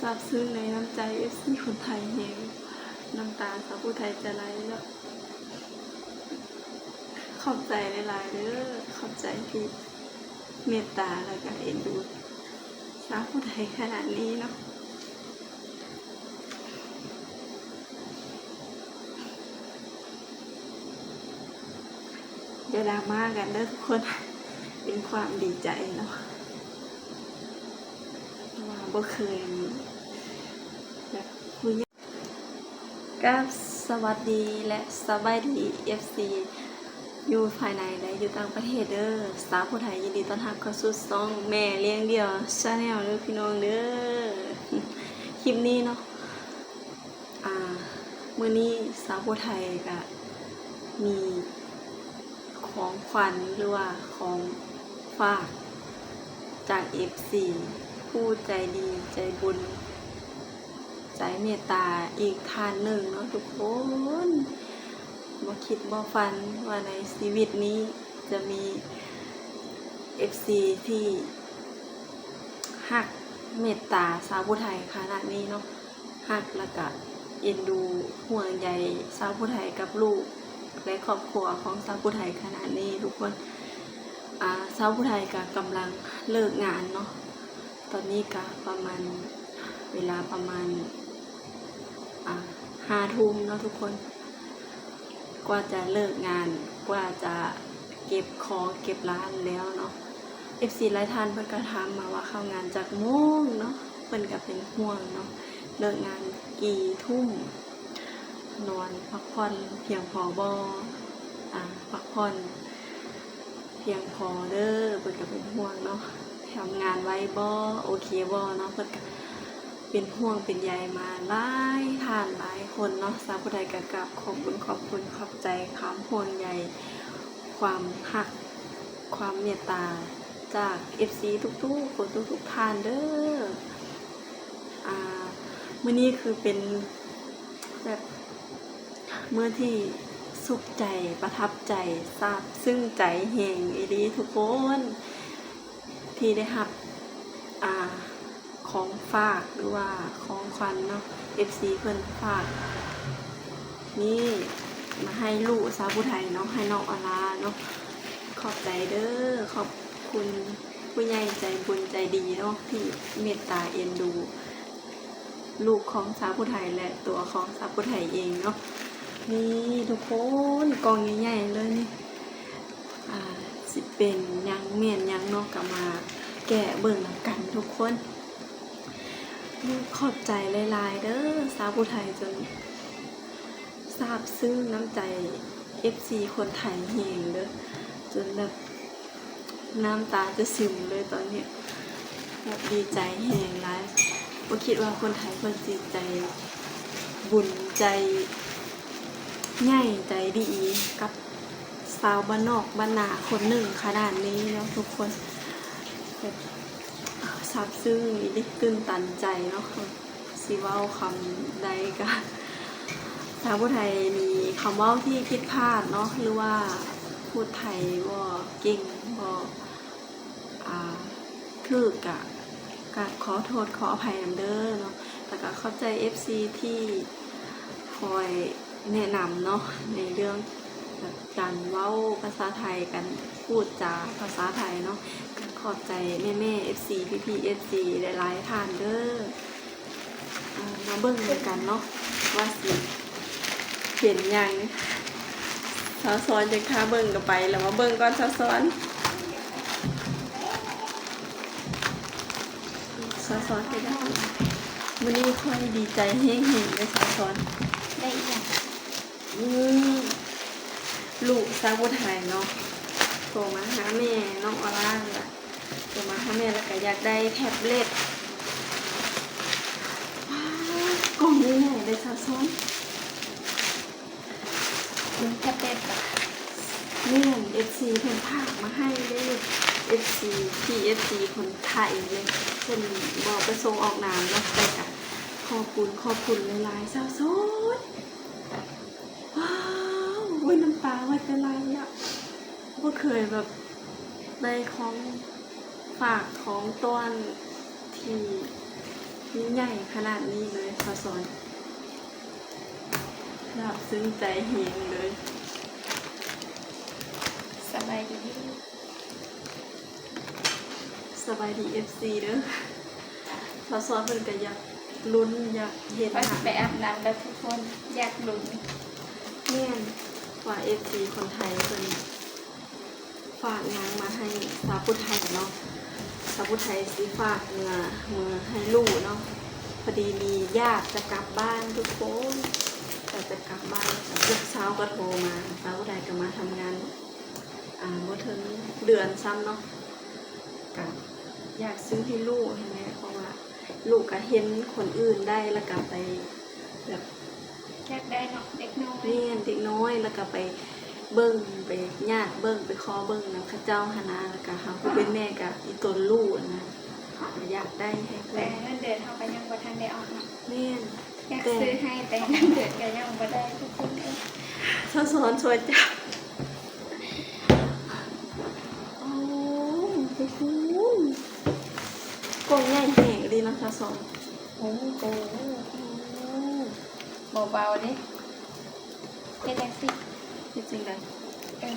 ຊາບຊຶ້ງໃນນ້ຳໃຈເອັຟຊີຄົນໄທແຮງ, ນ້ຳຕາສາວຜູ້ໄທຈະໄຫຼແລ້ວ. ຂອບໃຈຫຼາຍໆເດີ້, ຂອບໃຈທີ່ເມດຕາ ແລ້ວກະເອັນດູສາວຜູ້ໄທຂະໜາດນີ້ເນາະ. ຢ່າດຣາມາກັນເດີ້ທຸກຄົນ, ເປັນຄວາມດີໃຈເນາະ ເພາະວ່າບໍ່ເຄີຍມີແບບຜູ້ໃຫຍ່. ກາບສະຫວັດດີ ແລະ ສະບາຍດີ ເອັຟຊີ ຢູ່ພາຍໃນ ແລະ ຢູ່ຕ່າງປະເທດເດີ້. ສາວຜູ້ໄທຍິນດີຕ້ອນຮັບເຂົ້າສູ່ຊ່ອງແມ່ລ້ຽງດ່ຽວ Channel ເດີ້ພີ່ນ້ອງເດີ້. ຄລິບນີ້ເນາະ ອ່າ ມື້ນີ້ສາວຜູ້ໄທກະມີຂອງຂວັນ ຫຼືວ່າຂອງຝາກຈາກເອັຟຊີຜູ້ໃຈດີໃຈບຸນໃຈເມດຕາອີກທ່ານໜຶ່ງເນາະທຸກຄົນ. ບໍ່ຄິດບໍ່ຝັນວ່າໃນຊີວິດນີ້ຈະມີເອັຟຊີທີ່ຮັກເມດຕາສາວຜູ້ໄທຂະໜາດນີ້ເນາະ. ຮັກ ແລ້ວກະເອັນດູຫ່ວງໃຍສາວຜູ້ໄທກັບລູກ ແລະ ຄອບຄົວຂອງສາວຜູ້ໄທຂະໜາດນີ້ທຸກຄົນ. ອາ ສາວຜູ້ໄທກະກຳລັງເລີກງານເນາະ, ຕອນນີ້ກະປະມານ ເວລາປະມານ ອາ ຫ້າທຸ່ມເນາະທຸກຄົນ. ກວ່າຈະເລີກງານ ກວ່າຈະເກັບຂອງເກັບລານແລ້ວເນາະ. ເອັຟຊີຫຼາຍທ່ານເພິ່ນກະຖາມມາວ່າເຂົ້າງານຈັກໂມງເນາະ, ເພິ່ນກະເປັນຫ່ວງເນາະ, ເລີກງານກີ່ທຸ່ມ, ນອນພັກຜ່ອນພຽງພໍບໍ່, ອາ ພັກຜ່ອນພຽງພໍເດີ້, ເພິ່ນກະເປັນຫ່ວງເນາະ. ທຳງານໄວບໍ່ ໂອເຄບໍ່ເນາະ, ເພິ່ນກະເປັນຫ່ວງເປັນໃຍມາຫຼາຍທ່ານຫຼາຍຄົນເນາະ. ສາວຜູ້ໄທກະກາບຂອບບຸນຂອບຄຸນຂອບໃຈຄວາມຫ່ວງໃຍ ຄວາມຮັກ ຄວາມເມດຕາຈາກເອັຟຊີທຸກໆຄົນທຸກໆທ່ານເດີ້. ອາ ມື້ນີ້ຄືເປັນແບບ ມື້ທີ່ສຸກໃຈ ປະທັບໃຈ ຊາບຊຶ້ງໃຈແຮງອີ່ຫຼີທຸກຄົນ ທີ່ໄດ້ຮັບ ອາ ຂອງຝາກ ຫຼືວ່າຂອງຂວັນເນາະ ເອັຟຊີເພິ່ນຝາກນີ້ມາໃຫ້ລູກສາວຜູ້ໄທເນາະ ໃຫ້ນ້ອງອາລາເນາະ. ຂອບໃຈເດີ້ ຂອບຄຸນຜູ້ໃຫຍ່ໃຈບຸນໃຈດີເນາະ ທີ່ເມດຕາເອັນດູ ລູກຂອງສາວຜູ້ໄທ ແລະ ຕົວຂອງສາວຜູ້ໄທເອງເນາະ. ນີ້ທຸກຄົນ ກ່ອງໃຫຍ່ໆເລີຍນີ້ ອາ ຊິເປັນຫຍັງແມ່ນຫຍັງເນາະ ກະມາແກະເບິ່ງນຳກັນທຸກຄົນ. ຂອບໃຈຫຼາຍໆເດີ້ ສາວຜູ້ໄທ ຈົນຊາບຊຶ້ງນ້ຳໃຈເອັຟຊີຄົນໄທແຮງເດີ້ ຈົນແບບ ນ້ຳຕາຈະຊຶມເລີຍຕອນນີ້ ແບບດີໃຈແຮງຫຼາຍ. ບໍ່ຄິດວ່າຄົນໄທເພິ່ນຊິໃຈບຸນໃຈໃຫຍ່ໃຈດີກັບຊາວບ້ານນອກບ້ານນາຄົນໜຶ່ງຂະໜາດນີ້ເນາະທຸກຄົນ. ແບບຊາບຊຶ້ງອີ່ຫຼີ ຕື່ນຕັນໃຈເນາະ. ຊິເວົ້າຄຳໃດກະ ສາວຜູ້ໄທມີຄຳເວົ້າທີ່ຜິດພາດເນາະ ຫຼືວ່າພູດໄທບໍ່ເກັ່ງ ບໍ່ ອາ ຖືກ ກະ ກະຂໍໂທດຂໍອະໄພນຳເດີ້ເນາະ. ແລ້ວກະຂອບໃຈເອັຟຊີທີ່ຄອຍແນະນຳເນາະ ໃນເລື່ອງ ແບບການເວົ້າພາສາໄທ ການພູດຈາພາສາໄທເນາະ. ກະຂອບໃຈແມ່ໆ ເອັຟຊີ ພີ່ໆ ເອັຟຊີ ຫຼາຍໆທ່ານເດີ້. ເອົາ ມາເບິ່ງນຳກັນເນາະ ວ່າຊິເປັນຫຍັງ. ສາວສອນຢາກຖ້າເບິ່ງກະໄປແລ້ວ ມາເບິ່ງກ່ອນສາວສອນ. ສາວສອນເຮັດຫຍັງ? ມື້ນີ້ຂ້ອຍດີໃຈແຮງໆເດ້ສາວສອນ. ໄດ້ອີ່ຫຍັງ? ອືມ ລູກສາວຜູ້ໄທເນາະ ໂທມາຫາແມ່ນ້ອງອອລານີ້ລະ ໂທມາຫາແມ່ ແລ້ວກະຢາກໄດ້ແທັບເລັດ. ວ້າວ ກ່ອງໃຫຍ່ໆເດ້ສາວສອນ. ເປັນແທັບເລັດ ແມ່ນ ເອັຟຊີເພິ່ນຝາກມາໃຫ້ເດ້ ເອັຟຊີ ທີ່ເອັຟຊີຄົນໄທເດ້ ເພິ່ນບໍ່ປະສົງອອກນາມເນາະ ແຕ່ກະຂອບຄຸນ ຂອບຄຸນຫຼາຍໆ ສາວສອນ. ວ້າວ ໂອ້ຍ ນ້ຳຕາວ່າຈະໄຫຼລະ ບໍ່ເຄີຍແບບໄດ້ຂອງຝາກຂອງຕ້ອນທີ່ ຍິ່ງໃຫຍ່ຂະໜາດນີ້ເລີຍ ສາວສອນ ຊາບຊຶ້ງໃຈແຮງເລີຍ. ສະບາຍດີ ສະບາຍດີ ເອັຟຊີ ເດີ. ສາວສອນເພິ່ນກະຢາກລຸ້ນ ຢາກເຫັນ ວ່າຊິໄປອາບນ້ຳແລ້ວທຸກຄົນ ຢາກລຸ້ນ. ແມ່ນ ວ່າ ເອັຟຊີ ຄົນໄທເພິ່ນ ຝາກຫຍັງມາໃຫ້ສາວຜູ້ໄທເນາະ, ສາວຜູ້ໄທຊິຝາກເມືອ ເມືອໃຫ້ລູກເນາະ. ພໍດີມີຍາດຈະກັບບ້ານທຸກຄົນ ຢາດຈະກັບບ້ານ ແລ້ວລູກສາວກໍໂທມາ, ສາວຜູ້ໄທກໍມາທຳງານ ອາ ບໍ່ເຖິງເດືອນຊ້ຳເນາະ, ກໍຢາກຊື້ໃຫ້ລູກຫັ້ນແຫຼະ ເພາະວ່າລູກກໍເຫັນຄົນອື່ນໄດ້ ແລ້ວກໍໄປແບບ ຢາກໄດ້ເນາະ ເດັກນ້ອຍ. ແມ່ນ ເດັກນ້ອຍ ແລ້ວກໍໄປເບິ່ງ ໄປຍາດເບິ່ງ ໄປຂໍເບິ່ງນຳເຂົາເຈົ້າຫັ້ນນະ, ແລ້ວກໍເຮົາຜູ້ເປັນແມ່ກໍອີ່ຕົນລູກຫັ້ນນະ ກໍຢາກໄດ້ໃຫ້ເພິ່ນ. ແຕ່ເງິນເດືອນເຮົາກໍຍັງບໍ່ທັນໄດ້ອອກເນາະ. ແມ່ນ ຢາກ ແຕ່ ຊື້ໃຫ້ ແຕ່ເງິນເດືອນກໍຍັງບໍ່ໄດ້ທຸກຄົນເອີຍ. ສາວສອນຊ່ວຍຈັບ. ໂອ້ ທຸກຄົນ ກ້ອງໃຫຍ່ແຮງອີ່ຫຼີເນາະ ສາວສອນ. ໂອ້ໂຫ ບໍ່ເບົາເດ້. ເຮັດຈັ່ງຊີ້ ເຮັດຈັ່ງໃດ? ເອີ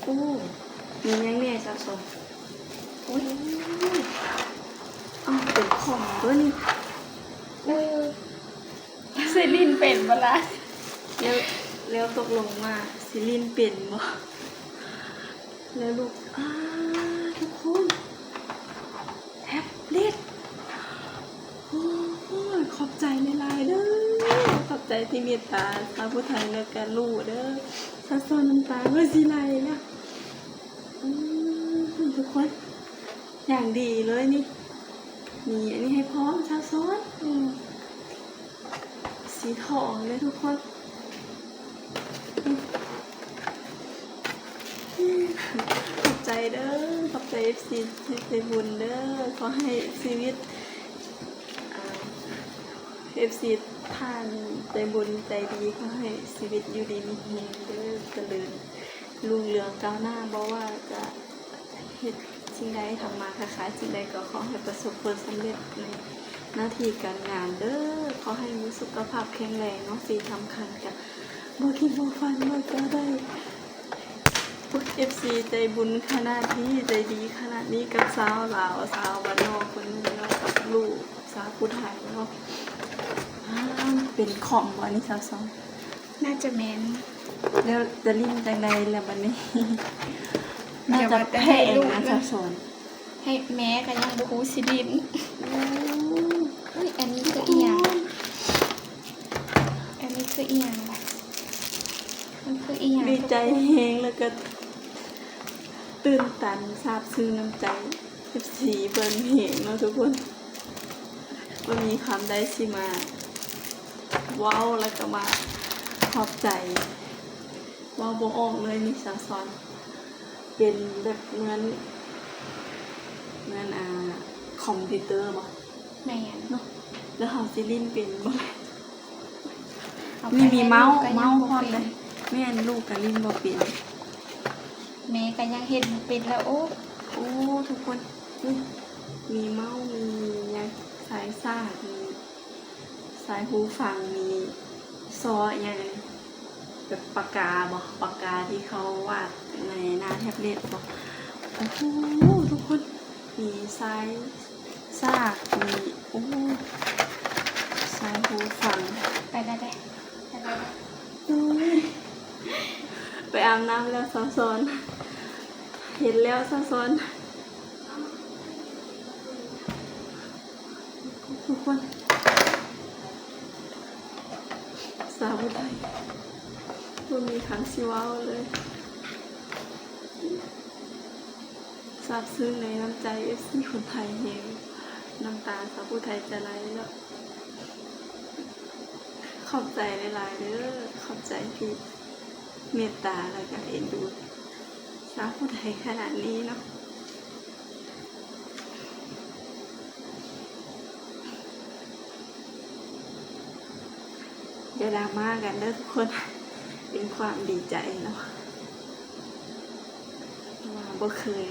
ໂອ້ ມີຫຍັງແດ່ ສາວສອນ? ອຸ້ຍ ອ້າວ ເປັນຂອງເບິ່ງ. ເອີ ຊິຫຼິ້ນເປັນບໍ່ລະ? ແລ້ວ ແລ້ວຕົກລົງວ່າຊິຫຼິ້ນເປັນບໍ່? ແລ້ວລູກ ອາ ທຸກຄົນ ແທັບເລັດ. ໂອ້ຍ ຂອບໃຈຫຼາຍໆເດີ, ຂອບໃຈທີ່ເມດຕາຊາວຜູ້ໄທ ແລ້ວກະລູກເດີ. ສາວສອນນ້ຳຕາກໍຊິໄຫຼແລ້ວ. ອືມ ທຸກຄົນ ຢ່າງດີເລີຍນີ້. ມີອັນນີ້ໃຫ້ພ້ອມ ສາວສອນ. ອືມ ສີທອງເລີຍທຸກຄົນ. ຂອບໃຈເດີ ຂອບໃຈ ເອັຟຊີ ໃຈບຸນເດີ. ຂໍໃຫ້ຊີວິດ ອາ ເອັຟຊີ ທ່ານໃຈບຸນໃຈດີ ຂໍໃຫ້ຊີວິດຢູ່ດີມີແຮງເດີ, ຈະເລີນ ລຸ່ງເຮືອງກ້າວໜ້າ, ບໍ່ວ່າຈະເຮັດສິ່ງໃດ ທຳມາຄ້າຂາຍສິ່ງໃດ ກໍຂໍໃຫ້ປະສົບຜົນສຳເລັດໃນໜ້າທີ່ການງານເດີ. ຂໍໃຫ້ມີສຸຂະພາບແຂງແຮງເນາະ, ສິ່ງສຳຄັນກະບໍ່ຄິດບໍ່ຝັນວ່າຈະໄດ້ ເອັຟຊີ ໃຈບຸນຂະໜາດນີ້ ໃຈດີຂະໜາດນີ້ກັບສາວລາວ ສາວບ້ານນອກຄົນໜຶ່ງເນາະ, ກັບລູກສາວຜູ້ໄທເນາະ. ອາ ເປັນຂອງບໍ່ນີ້ ສາວສອງ? ໜ້າຈະແມ່ນ. ແລ້ວຈະຫຼິ້ນຈັ່ງໃດລະບາດນີ້? ໜ້າຈະແພງນະ ສາວສອງ. ໃຫ້ແມ່ກໍຍັງບໍ່ຮູ້ຊິຫຼິ້ນ. ໂອ້ ອຸ້ຍ ອັນນີ້ຄືອີ່ຫຍັງ? ອັນນີ້ຄືອີ່ຫຍັງ? ມັນຄືອີ່ຫຍັງ? ດີໃຈແຮງ ແລ້ວກໍຕື່ນຕັນ ຊາບຊຶ້ງນ້ຳໃຈ ເອັຟຊີ ເບິ່ງແຮງເນາະທຸກຄົນ. ບໍ່ມີຄຳໃດຊິມາເວົ້າ ແລ້ວກໍມາຂອບໃຈ ເວົ້າບໍ່ອອກເລີຍນີ້ ສາວສອນ. ເປັນແບບເໝືອນ ເໝືອນ ອ່າ ຄອມພິວເຕີບໍ່? ແມ່ນ ເນາະ. ແລ້ວເຮົາຊິຫຼິ້ນເປັນບໍ່? ນີ້ມີເມົ້າ ເມົ້າພ້ອມເລີຍ. ແມ່ນ ລູກກໍຫຼິ້ນບໍ່ເປັນ. ແມ່ກໍຍັງເຮັດບໍ່ເປັນແລ້ວ. ໂອ້ ໂອ້ ທຸກຄົນ ນີ້ ມີເມົ້າ ມີຫຍັງ ສາຍສາກ ມີ ສາຍຫູຟັງ ມີຊໍອີ່ຫຍັງອັນນີ້ ແບບປາກກາບໍ? ປາກກາທີ່ເຂົາວາດໃນໜ້າແທັບເລັດບໍ? ໂອ້ໂຫ ທຸກຄົນ ມີສາຍສາກ ມີ ໂອ້ ສາຍຫູຟັງ. ໄປແລ້ວເດ້ ໄປແລ້ວເດ້. ໂອ້ຍ ໄປອາບນ້ຳແລ້ວ ສາວສອນ. ເຫັນແລ້ວ ສາວສອນ. ທຸກຄົນ ສາວຜູ້ໄທ ບໍ່ມີຄຳຊິເວົ້າເລີຍ. ຊາບຊຶ້ງໃນນ້ຳໃຈເອັຟຊີຄົນໄທແຮງ. ນ້ຳຕາສາວຜູ້ໄທຈະໄຫຼແລ້ວ. ຂອບໃຈຫຼາຍໆເດີ. ຂອບໃຈທີ່ເມດຕາ ແລ້ວກະເອັນດູສາວຜູ້ໄທຂະໜາດນີ້ເນາະ. ຢ່າດຣາມາກັນເດີທຸກຄົນ. ເປັນຄວາມດີໃຈເນາະ ເພາະວ່າບໍ່ເຄີຍ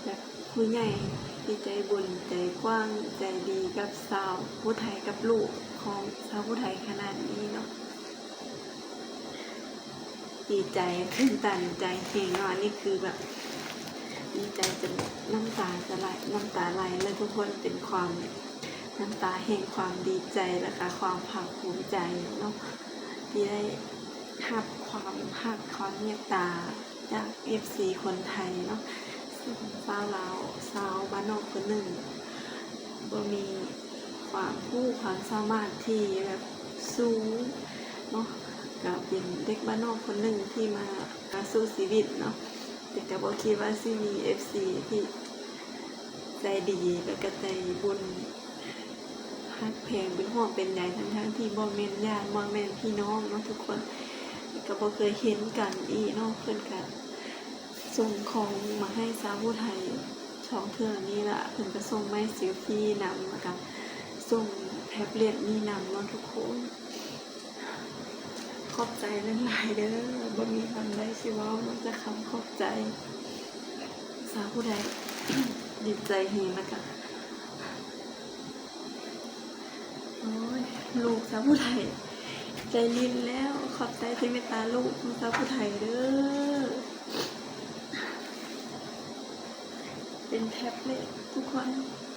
ແບບ ຜູ້ໃຫຍ່ ທີ່ໃຈບຸນໃຈກວ້າງໃຈດີກັບສາວຜູ້ໄທ ກັບລູກຂອງສາວຜູ້ໄທຂະໜາດນີ້ເນາະ. ດີໃຈຕື່ນຕັນໃຈແຮງເນາະ ອັນນີ້ຄືແບບດີໃຈຈົນນ້ຳຕາຈະໄຫຼ ນ້ຳຕາໄຫຼເລີຍທຸກຄົນ ເປັນຄວາມ ນ້ຳຕາແຫ່ງຄວາມດີໃຈ ແລະກະຄວາມພາກພູມໃຈເນາະ ທີ່ໄດ້ຮັບຄວາມຮັກຄວາມເມດຕາ ຈາກເອັຟຊີຄົນໄທເນາະ ຊາວລາວ ຊາວບ້ານນອກຄົນໜຶ່ງ ບໍ່ມີຄວາມຮູ້ຄວາມສາມາດທີ່ແບບສູງເນາະ ກະເປັນເດັກບ້ານນອກຄົນໜຶ່ງທີ່ມາ ມາສູ້ຊີວິດເນາະ ແຕ່ກະບໍ່ຄິດວ່າຊິມີເອັຟຊີທີ່ໃຈດີ ແລະກະໃຈບຸນ ຮັກແພງ ເປັນຫ່ວງເປັນໃຍ ທັງໆທີ່ບໍ່ແມ່ນຍາດ ບໍ່ແມ່ນພີ່ນ້ອງເນາະທຸກຄົນ ແລະກະບໍ່ເຄີຍເຫັນກັນອີກເນາະ. ເພິ່ນກະສົ່ງຂອງມາໃຫ້ຊາວຜູ້ໄທສອງເທື່ອນີ້ລະ ເພິ່ນກະສົ່ງໄມ້ເຊລຟີນຳ ແລະກະສົ່ງແທັບເລັດນີ້ນຳເນາະທຸກຄົນ. ຂອບໃຈຫຼາຍໆເດີ ບໍ່ມີຄຳໃດຊິເວົ້ານອກຈາກຄຳຂອບໃຈ. ສາວຜູ້ໄທດີໃຈແຮງ ແລ້ວກະ ໂອ້ຍ ລູກສາວຜູ້ໄທໃຈລິນແລ້ວ. ຂອບໃຈທີ່ເມດຕາລູກຂອງສາວຜູ້ໄທເດີ. ເປັນແທັບເລັດທຸກຄົນ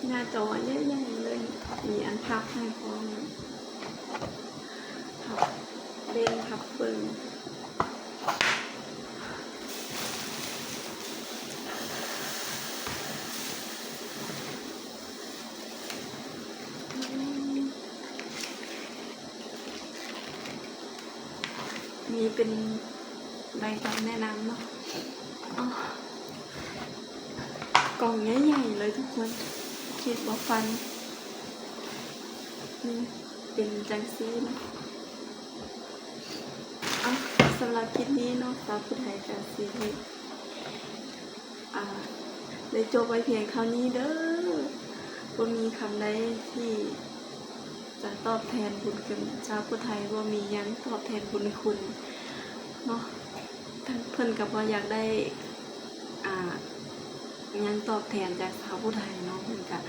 ໜ້າຈໍໃຫຍ່ໆເລີຍ ມີອັນພັບໃຫ້ພ້ອມ ພັບເບິ່ງ ພັບເບິ່ງ. ນີ້ເປັນໃບຄຳແນະນຳເນາະ. ອໍ ກ່ອງໃຫຍ່ໆເລີຍທຸກຄົນ ຄິດບໍ່ຝັນ. ນີ້ເປັນຈັ່ງຊີ້ເນາະ. ເອົາ ສຳລັບຄລິບນີ້ເນາະ ສາວຜູ້ໄທກະຊິ ອ່າ ໄດ້ຈົບໄວ້ພຽງເທົ່ານີ້ເດີ. ບໍ່ມີຄຳໃດທີ່ຈະຕອບແທນບຸນຄຸນຊາວຜູ້ໄທ ບໍ່ມີຫຍັງຕອບແທນບຸນຄຸນເນາະ. ທາງເພິ່ນກະບໍ່ຢາກໄດ້ ອ່າ ຫຍັງຕອບແທນຈາກຊາວຜູ້ໄທເນາະ ເພິ່ນກະ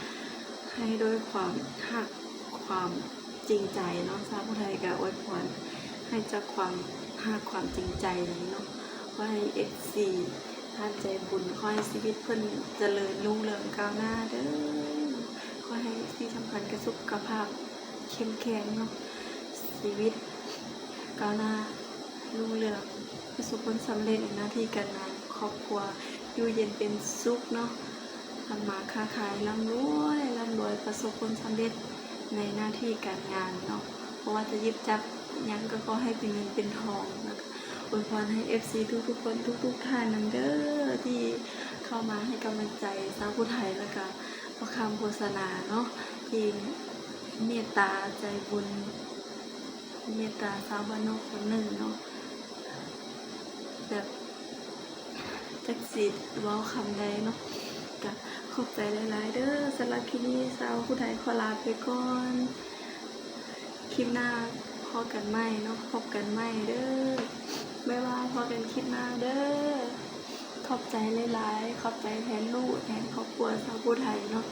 ໃຫ້ດ້ວຍຄວາມຮັກ ຄວາມຈິງໃຈເນາະ. ຊາວຜູ້ໄທກະອວຍພອນໃຫ້ຈາກຄວາມຮັກ ຄວາມຈິງໃຈເນາະ. ຂໍໃຫ້ເອັຟຊີທ່ານໃຈບຸນ ຂໍໃຫ້ຊີວິດເພິ່ນຈະເລີນຮຸ່ງເຮືອງກ້າວໜ້າເດີ. ຂໍໃຫ້ທີ່ສຳຄັນກະສຸຂະພາບເຂັ້ມແຂງເນາະ ຊີວິດກ້າວໜ້າ ລຸ່ງເຮືອງ ປະສົບຜົນສຳເລັດໃນໜ້າທີ່ການງານ ຄອບຄົວຢູ່ເຢັນເປັນສຸກເນາະ. ທຳມາຄ້າຂາຍລ່ຳລວຍ ລ່ຳລວຍ ປະສົບຜົນສຳເລັດໃນໜ້າທີ່ການງານເນາະ. ບໍ່ວ່າຈະຢິບຈັບຫຍັງກະຂໍໃຫ້ເປັນເງິນເປັນທອງ ແລ້ວກະອວຍພອນໃຫ້ເອັຟຊີທຸກໆຄົນ ທຸກໆທ່ານນຳເດີ ທີ່ເຂົ້າມາໃຫ້ກຳລັງໃຈຊາວຜູ້ໄທ ແລ້ວກະພໍ່ຄ້ຳໂຄສະນາເນາະ ທີ່ເມດຕາໃຈບຸນ ເມດຕາຊາວບ້ານນອກຄົນໜຶ່ງເນາະ. ແບບ ຈັກຊິເວົ້າຄຳໃດເນາະ ກະຂອບໃຈຫຼາຍໆເດີ. ສຳລັບຄລິບນີ້ ສາວຜູ້ໄທຂໍລາໄປກ່ອນ. ຄລິບໜ້າພໍ້ກັນໃໝ່ເນາະ ພົບກັນໃໝ່ເດີ. ບາຍບາຍ ພໍ້ກັນຄລິບໜ້າເດີ. ຂອບໃຈຫຼາຍໆ ຂອບໃຈແທນລູກ ແທນຄອບຄົວຊາວຜູ້ໄທເນາະ.